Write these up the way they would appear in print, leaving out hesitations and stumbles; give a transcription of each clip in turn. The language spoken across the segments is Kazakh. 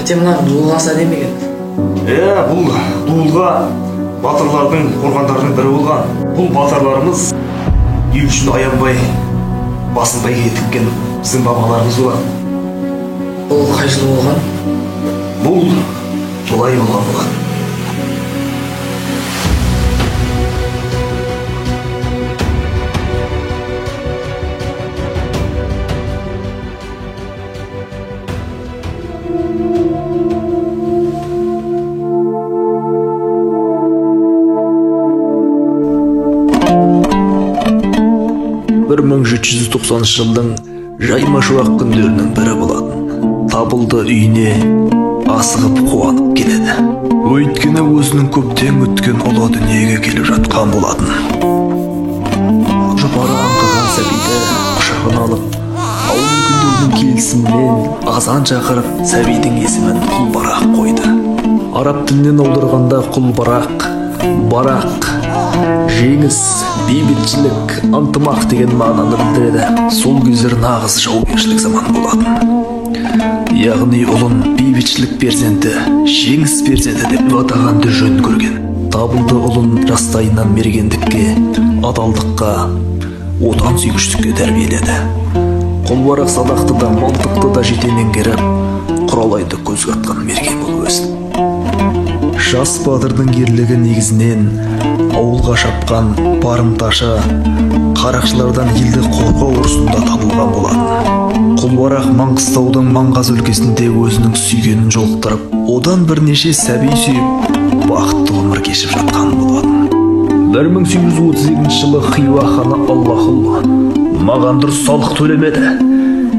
Тәте, мына дулығасы әдемі екен. Бұл дулыға батырлардың қорғандарының бірі болған. Бұл батырларымыз ел үшін аянбай, басын бәйгеге тіккен біздің бабаларымыз болған. Бұл қай жылы болған? Бұл былай болған болған. Бір 1790 жылдың жайма-шуақ күндерінің бірі болатын. Табылды үйіне асығып қуанып келеді. Өйткені өзінің көптен күткен ұлы дүниеге келіп жатқан болатын. Жұпары аңқыған сәбиді құшағына алып, ауыл үлкендерінің келісімімен азан шақырып, сәбидің есімін Құлбарақ қойды. Араб тілінен аударғанда Құлбарақ, барақ, жеңіс, бейбітшілік, ынтымақ деген мағынаны білдіреді. Сол кездер нағыз жаугершілік заман болатын. Яғни ұлын бейбітшілік перзенті, жеңіс перзенті деп атағанды жөн көрген. Табылды ұлын жастайынан мергендікке, адалдыққа, отансүйгіштікке тәрбиеледі. Құлбарақ садақты да, мылтықты да жете меңгеріп, құралайды көзге атқан мерген болып өсті. Жас батырдың ерлігі негізінен ауылға шапқан барымташы қарақшылардан елді қорғау ұрысында табылған болатын. Құлбарақ Маңғыстаудың Маңғаз өлкесінде өзінің сүйгенін жолықтырып, одан бірнеше сәби сүйіп, бақытты ғұмыр кешіп жатқан болатын. 1832 жылы Хиуа ханы Аллахұл маған дұрыс салық төлемеді,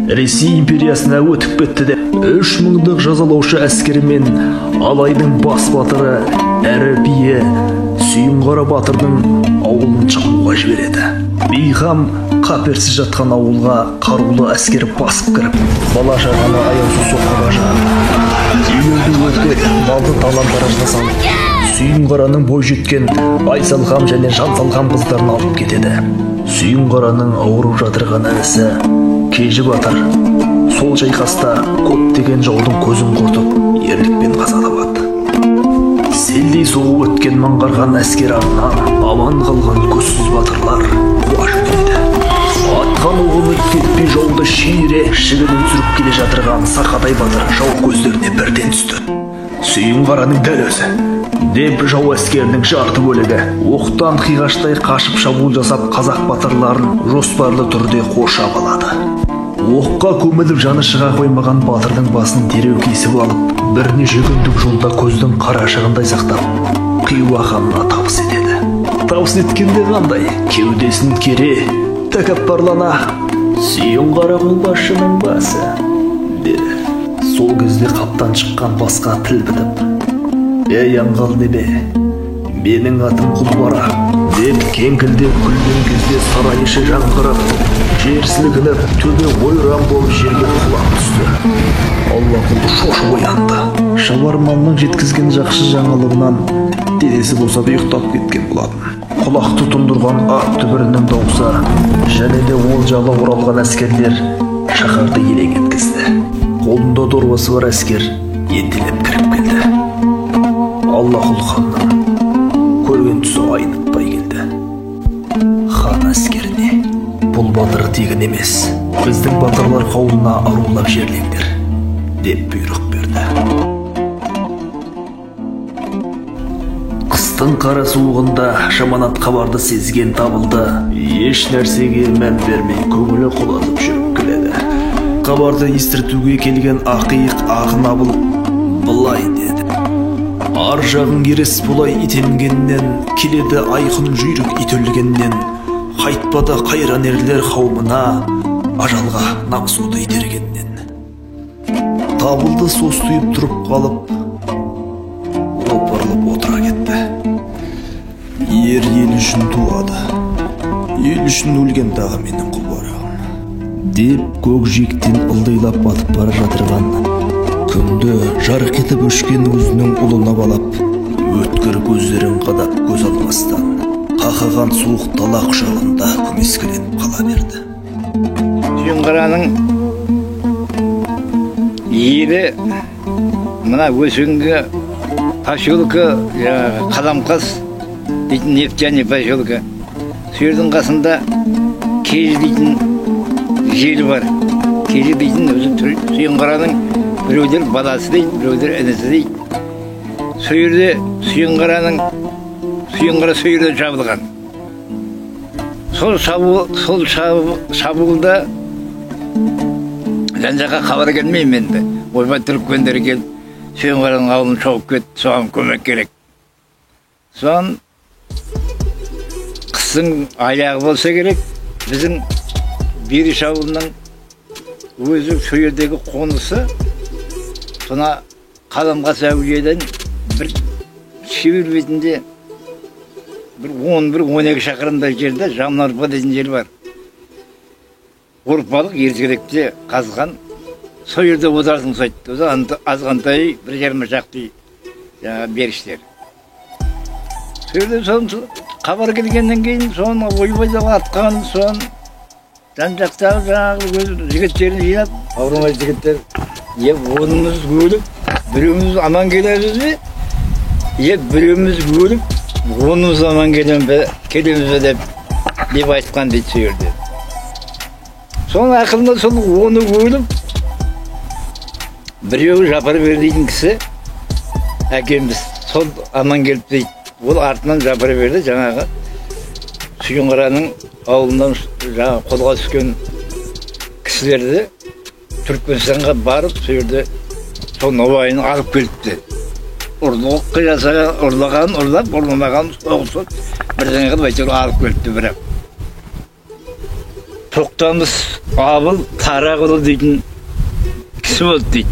Ресей империясына өтіп кетті деп 3 мыңдық жазалаушы әскерімен Алайдың бас батыры әрі биі Сүйінқара батырдың ауылын шабуға жібереді. Бейқам қаперсіз жатқан ауылға қарулы әскер басып кіріп, бала шағаны аяусыз соққыға жығады. Үйлерді өртеп, малды талан-таражға салып, Сүйінқараның бойжеткен Айсалқам және Жансалқам қыздарын алып кетеді. Сүйінқараның ауырып жатырған інісі Кежі батыр сол шайқаста көптеген жаудың көзін құртып, ерлікпен қаза табады. Селдей соғып өткен маңғарған әскер ағынан аман қалған көзсіз батырлар қуа жөнеледі. Атқан оғы кетпей жауды шире шігінін түсіріп келе жатырған Сақадай батыр жау көздеріне бірден түсті. Сүйінқараның дәл өзі деп жау әскерінің жарты бөлігі оқтан қиғаштай қашып шабуыл жасап, қазақ батырларын жоспарлы түрде қоршап алады. Оққа көміліп жаны шыға қоймаған батырдың басын дереу кесіп алып, бірнеше күндік жолда көздің қарашығындай сақтап, Хиуа ханына табыс етеді. Табыс еткенде қандай? Кеудесін кере, тәкаппарлана, Сүйінқара қолбасшының басы, деді. Сол кезде қаптан шыққан басқа тіл бітіп, «Ей, аңғал неме, менің атым Құлбарақ», деп кеңкілдеп күлген кезде сарай іші жаңғырып, жер сілкініп, төбе ойран болып жерге құлап түсті. Аллақұл шошып оянды. Шабарманның жеткізген жақсы жаңалығынан денесі босап ұйықтап кеткен болатын. Құлақты тұндырған ат дүбірінің даусы және де олжалы оралған әскерлер шаһарды елең еткізді. Қолында дорбасы бар әскер ентелеп кіріп келді. Аллақұл ханның көрген түсі айнытпай келді. Хан әскеріне: «Бұл батыр тегін емес, біздің батырлар қауымына арулап жерлеңдер», деп бұйрық берді. Қыстың қара суығында жаманат хабарды сезген Табылды еш нәрсеге мән бермей көңілі құлазып жүріп келеді. Хабарды естіртуге келген ақиық ақын Абыл былай деді: Ар жағың ерес болай итенгеннен, келеді айқын жүйрік итөлгеннен, қайтпады қайран ерлер қауымына, ажалға намыс оты itергеннен. Табылды состиып тұрып қалып, опырылып отыра кетті. Ер ел үшін туады, ел үшін өлген дағы менің Құлбарағым, деп көкжиектен ылдилап батып бара жатырған күнді жарқ етіп өшкен өзінің ұлына балап, өткір көздерін қадап көз алмастан қақаған суық дала құшағында көмескіленіп қала берді. Сүйінқараның елі мына Өсенгі поселкі, Қаламқас дейтін нефтяный поселкі. Сол жердің қасында Кежі дейтін жер бар. Кежі дейтін өзі Сүйінқараның біреулер баласы дейді, біреулер інісі дейді. Сол жерде Сүйінқара сол жерде жабылған. Сол шабуылда жан-жаққа хабар келмеймін енді. Ойбай, түрікмендер келіп Сүйінқараның ауылын шауып кетті, соған көмек керек. Соған қыстың аяғы болса керек, біздің Беріш ауылының өзі сол жердегі қонысы сона Қаламқас әулиеден бір шебер бетінде бір 11-12 шақырымдай жерде Жамнарпа дейтін жер бар. Орпалық ертеректе қазған, сол жерде отыратын ұқсайды. Өзі азғантай 1,5 шақты жаңағы беріштер. Сол жерде соны хабар келгеннен кейін соны ойбай деп атқан, соны жан жақтағы жаңағы өз жігіттерін жинап, ауырмай жігіттер, е онымыз өліп, біреуміз аман келеміз бе? Е біреуміз өліп, онымыз аман келеміз бе деп айтқан дейді сол жерде. Соның ақырында сол оны өліп, біреуі Жапарбер дейтін кісі, әкеміз, сол аман келіп дейді. Ол артынан Жапарберді жаңағы Сүйінқараның ауылынан жаңағы қолға түскен кісілерді Түркменстанға барып, сол жерде сол Нобайын алып келіпті. Ұрлық жасаған, ұрлаған, ұрлап, ұрламаған, соғысып, бірдеңе қылып әйтеуір алып келіпті бірақ. Тоқтамыс Абыл Тарағұлы дейтін кісі болды дейді.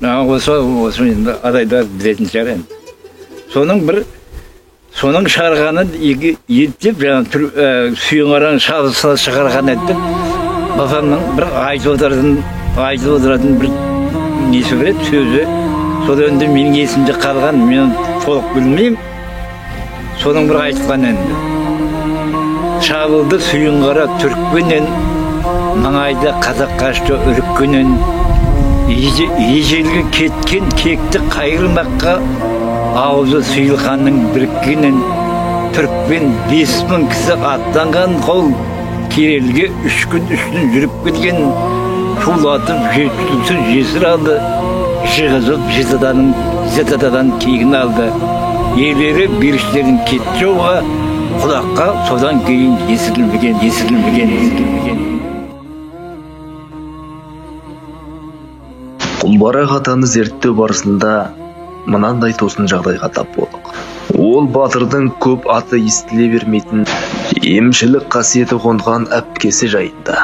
Осы енді адайдар білетін шығар енді. Соның шығарғаны еттеп, жаңағы Сүйінқараның шабысына шығарған еді деп, бабамның бір айтып отыратын бір несі бар еді, сөзі. Сол енді менің есімде қалған, мен толық білмеймін. Соның бір айтқан енді. Шабылды Сүйінқара түрікпенен, маңайда қазақ қашты үріккенен, ежелгі кеткен кекті қайырмаққа аузы Сұйылханның біріккенін, түрікпен 5000 кісі аттанған қол, Керелге 3 күн үстін жүріп келген, шулатып жеткізсіз жесір алды, жығызып жеті атадан кегін алды. Ерлері беріштердің кетті жауға, құлаққа содан кейін естілмеген, естілмеген, естілмеген. Құлбарақ атаны зерттеу барысында мынандай тосын жағдайға тап болдық. Ол батырдың көп аты естіле бермейтін емшілік қасиеті қонған әпкесі жайында.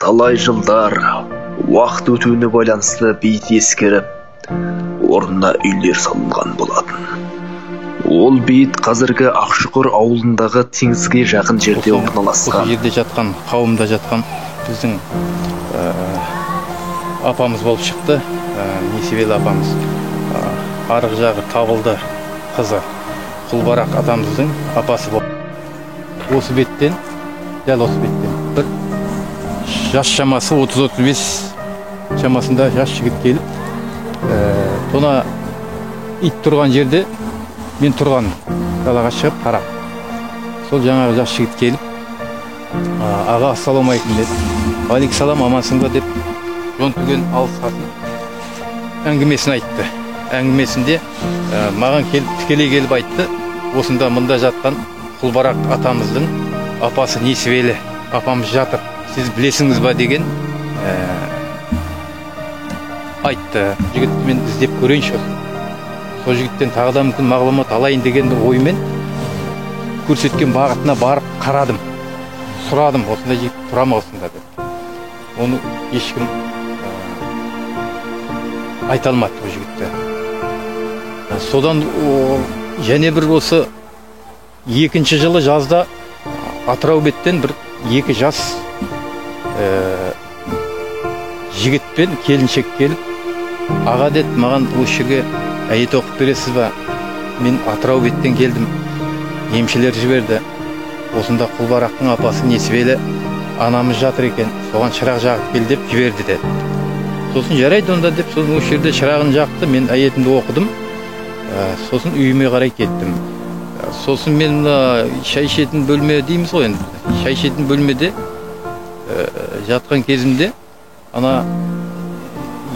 Талай жылдар уақыт өтуіне байланысты бейіт ескеріп, орнына үйлер салынған болатын. Ол бейіт қазіргі Ақшұқыр ауылындағы теңізге жақын жерде орналасқан. Осы жерде жатқан, қауымда жатқан біздің апамыз болып шықты, Несібелі апамыз. Арғы жағы табылды қызы Құлбарақ атамыздың апасы болды. Осы беттен, дәл осы беттен бір жас шамасы 30-35 шамасында жас жігіт келіп, тона ит тұрған жерде мен тұрған далаға шығып қарап, сол жаңағы жас жігіт келіп, аға ассалаумағалейкум деді. Алейкумсалам, амансың ба деп жон түген алысқасын әңгімесін айтты. Әңгімесінде маған келіп, тікелей келіп айтты, осында мында жатқан Құлбарақ атамыздың апасы Несібелі апамыз жатыр, сіз білесіңіз ба деген айтты. Жігітті мен іздеп көрейінші, сол жігіттен тағы да мүмкін мағлұмат алайын деген оймен көрсеткен бағытына барып қарадым, сұрадым, осындай жігіт тұра ма осында деп. Оны ешкім айта алмады ол жігітті. Содан Және бір осы екінші жылы жазда Атырау беттен бір екі жас жігіт пен келіншек келіп, аға деді, маған осы жерге әйет оқып бересіз ба? Мен Атырау беттен келдім, емшілер жіберді. Осында Құлбарақтың апасы Несібелі анамыз жатыр екен, соған шырақ жағып кел деп жіберді деді. Сосын жарайды онда деп, сосын осы жерде шырағын жақты, мен әйетімді оқыдым. Сосын үйіме қарай кеттім. Сосын мен шай ішетін бөлме дейміз ғой енді. Шай ішетін бөлмеде жатқан кезімде ана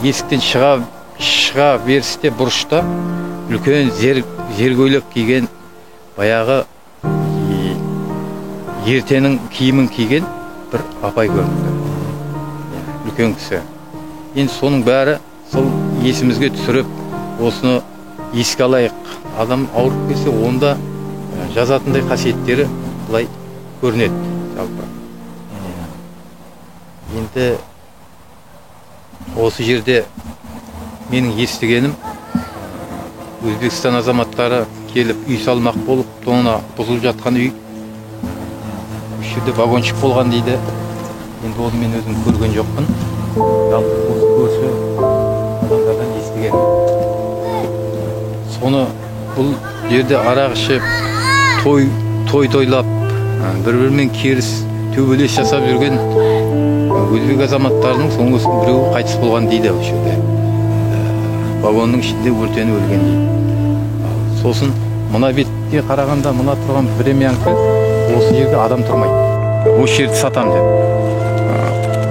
есіктен шыға берісте бұрышта үлкен зер көйлек киген, баяғы ертенің киімін киген бір апай көрінді. Үлкен кісі. Енді соның бәрі сол есімізге түсіріп, осыны еске алайық. Адам ауырып келсе, онда жазатындай қасиеттері былай көрінеді жалпы. Енді осы жерде менің естігенім, Өзбекстан азаматтары келіп үй салмақ болып, тонна бұзылып жатқан үй, осы жерде вагончик болған дейді. Енді оны мен өзім көрген жоқпын. Жалпы осы көрші адамдардан естігенім. Соны бұл жерде арақ ішіп, той тойлап, бір-бірімен керіс, төбелес жасап жүрген өзбек азаматтарының соңғысының біреуі қайтыс болған дейді осы жерде. Вагонның ішінде өртеніп өлген дейді. Сосын мына бетке қарағанда мына тұрған времянка, осы жерде адам тұрмайды. Осы жерді сатам деп.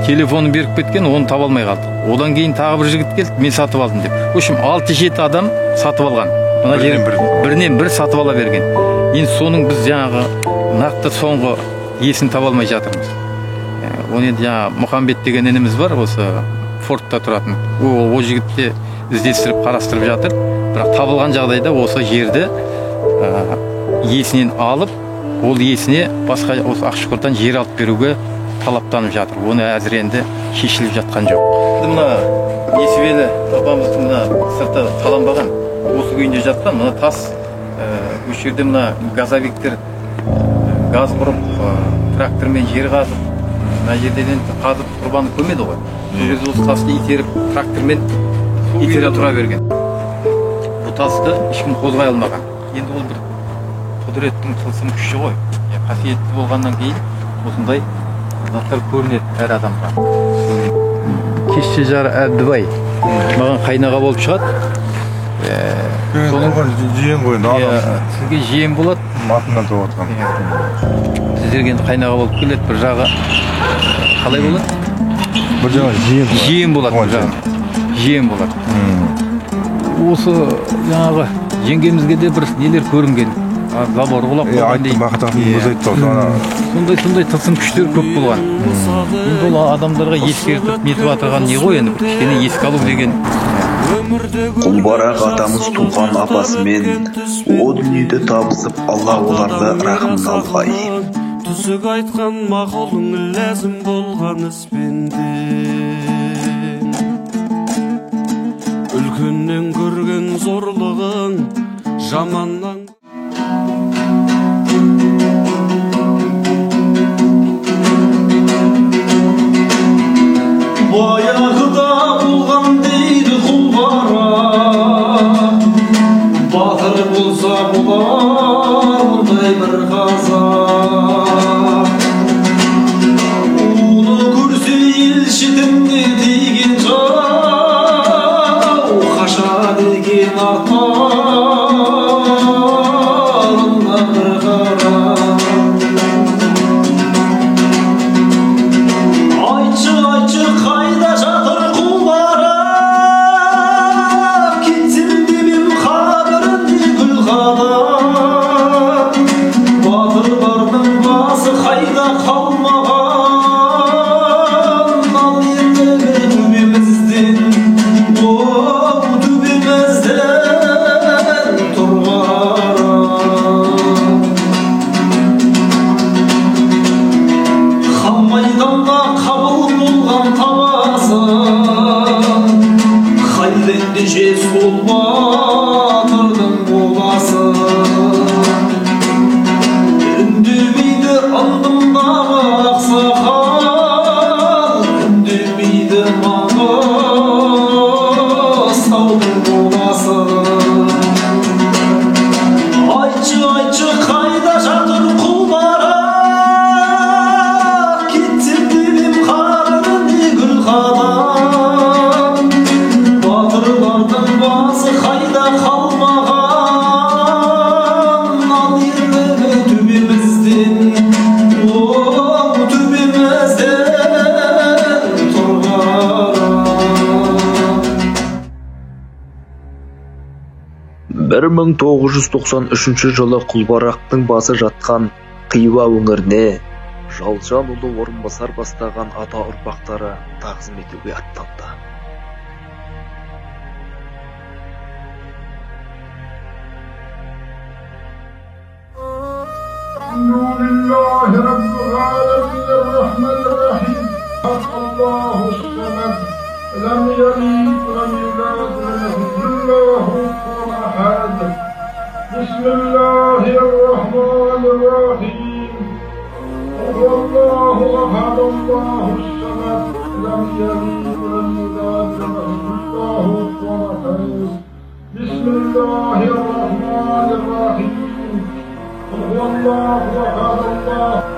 Телефонын беріп кеткен, оны таба алмай қалдық. Одан кейін тағы бір жігіт келді, мен сатып алдым деп. В общем, 6-7 адам сатып алған. Мына жер бірінен бір сатып ала берген. Енді соның біз жаңағы нақты соңғы иесін таба алмай жатырмыз. Оны енді жаңа Мұхамбет деген ініміз бар, осы Фортта тұратын. О жігіт те іздестіріп, қарастырып жатыр. Бірақ табылған жағдайда осы жерді иесінен алып, ол иесіне басқа осы Ақшұқырдан жер алып беруге талаптанып жатыр. Оны әзір енді шешіліп жатқан жоқ. Мына Несібелі апамыздың мына сырты таланбаған, осы күйінде жатқан мына тас, осы жерде мына газовиктер газ бұрып, трактормен жер қазып, мына жерден қазып тұрбаны көмеді ғой. Сол жерде осы тасты итеріп, трактормен итере тұра берген. Бұл тасты ешкім қозғай алмаған. Енді ол бір құдіреттің тылсым күші ғой. Қасиетті болғаннан кейін осындай заттар көрінеді әр адамға. Кешше жары Әбдібай маған қайнаға болып шығады. Соның жиен ғой енді. Сізге жиен болады. Атынан туып отқан. Сіздерге енді қайнаға болып келеді, бір жағы қалай болады? Бір жағы жиен. Жиен болады, бір жағы. Жиен болады. Осы жаңағы жеңгемізге де бір нелер көрінген. Забор құлап қалған дейді. Бақыт ағам өзі айтты. Сондай тылсым күштер көп болған. Енді ол адамдарға ескертіп нетіп жатырған не ғой енді, бір кішкене еске алу деген. Құлбарақ атамыз туған апасымен о дүниеде табысып, Алла оларды рахымына алғай. Түзік айтқан мақұлың ләзім болған іспенден. Үлкеннен көрген зорлығың жаманнан. Баяғыда болған дейді Құлбарақ, батыр болса болар мұндай бір қазақ. Оны көрсе ел шетінде тиген жау, қашады екен арттарына бір қарап. Айтшы, айтшы, қайда жатыр Құлбарақ, кетсем деп ем қабірінде гүл қадап. Батырлардың басы қайда қалмаған, ал ендігі төбемізден, оу төбемізден тұрған. Хан майданда қабыл болған табасы, қайда ендеше сол батырдың боласы. 1993 жылы Құлбарақтың басы жатқан Қиуа өңіріне Жалжанұлы Орынбасар бастаған ата ұрпақтары тағзым етуге аттанды. الحمد لله رب العالمين الرحمن الرحيم الله الصمد لم يلد ولم يولد ولم يكن له كفوا أحد. بسم الله الرحمن الرحيم. هو الله أحد الله الصمد لم يلد ولم يولد ولم يكن له كفوا أحد. بسم الله الرحمن الرحيم. هو الله أحد الله.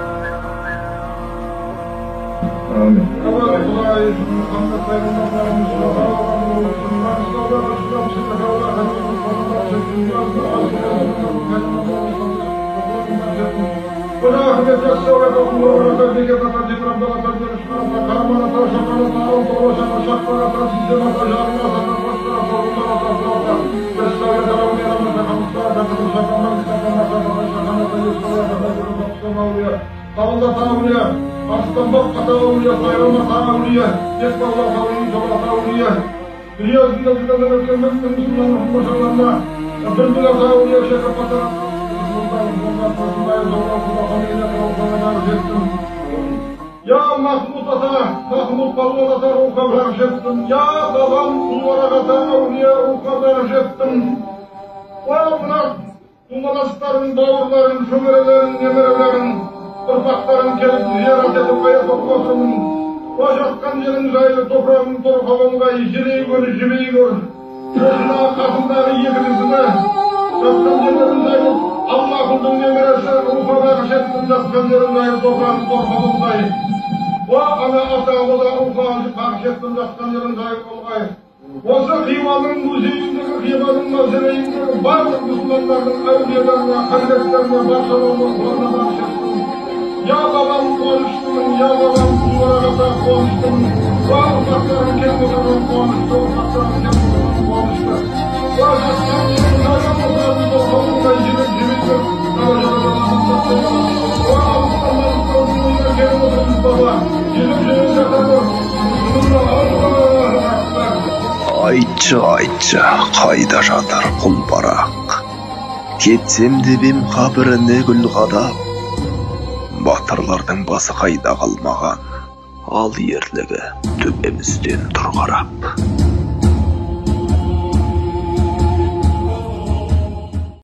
Ya Mahmud Ata, Mahmud Palvan Ata ruhuna bağış ettim. Ya babam Kulvarak Ata Evliya ruhuna bağış ettim. O mına tumalastарын, bауырларын, шөберелерін, немерелерін, ұрпақтарын келіп зиярат етіп қайыр отырмын. О жатқан жерің жайлы, топырағың торқа болғай, желей көр, жебей көр. Осына қасындағы екіншісіне жатқан жерлерің жайлы, Аллахұлдың немересі рухына бағыш еттім, жатқан жерің жайлы, топырағың торқа болғай. О ана ата ода рухына бағыш еттім, жатқан жерің жайлы болғай. Осы Хиуаның музейіндегі, Хиуаның мавзолейіндегі барлық мұсылмандардың әулиелеріне, хазіреттеріне, баршаларына рухына бағыш еттім. Ya babam қуаныштымын, я babam Kulvarak Ata қуаныштымын. Уа ұрпақтарым келіп отырған қуанышты, ұрпақтарым келіп отырған қуанышты. Уа жатқан жерің жайлы, топырағың торқа болғай, жебек жебей көр, уа алыстан алыстан дүниеге келіп отырмыз баба, желіп жебей жата көр. Айтшы, айтшы, қайда жатыр Құлбарақ? Кетсем деп ем қабіріне гүл қадап. Батырлардың басы қайда қалмаған, ал ерлігі төбемізден тұр қарап.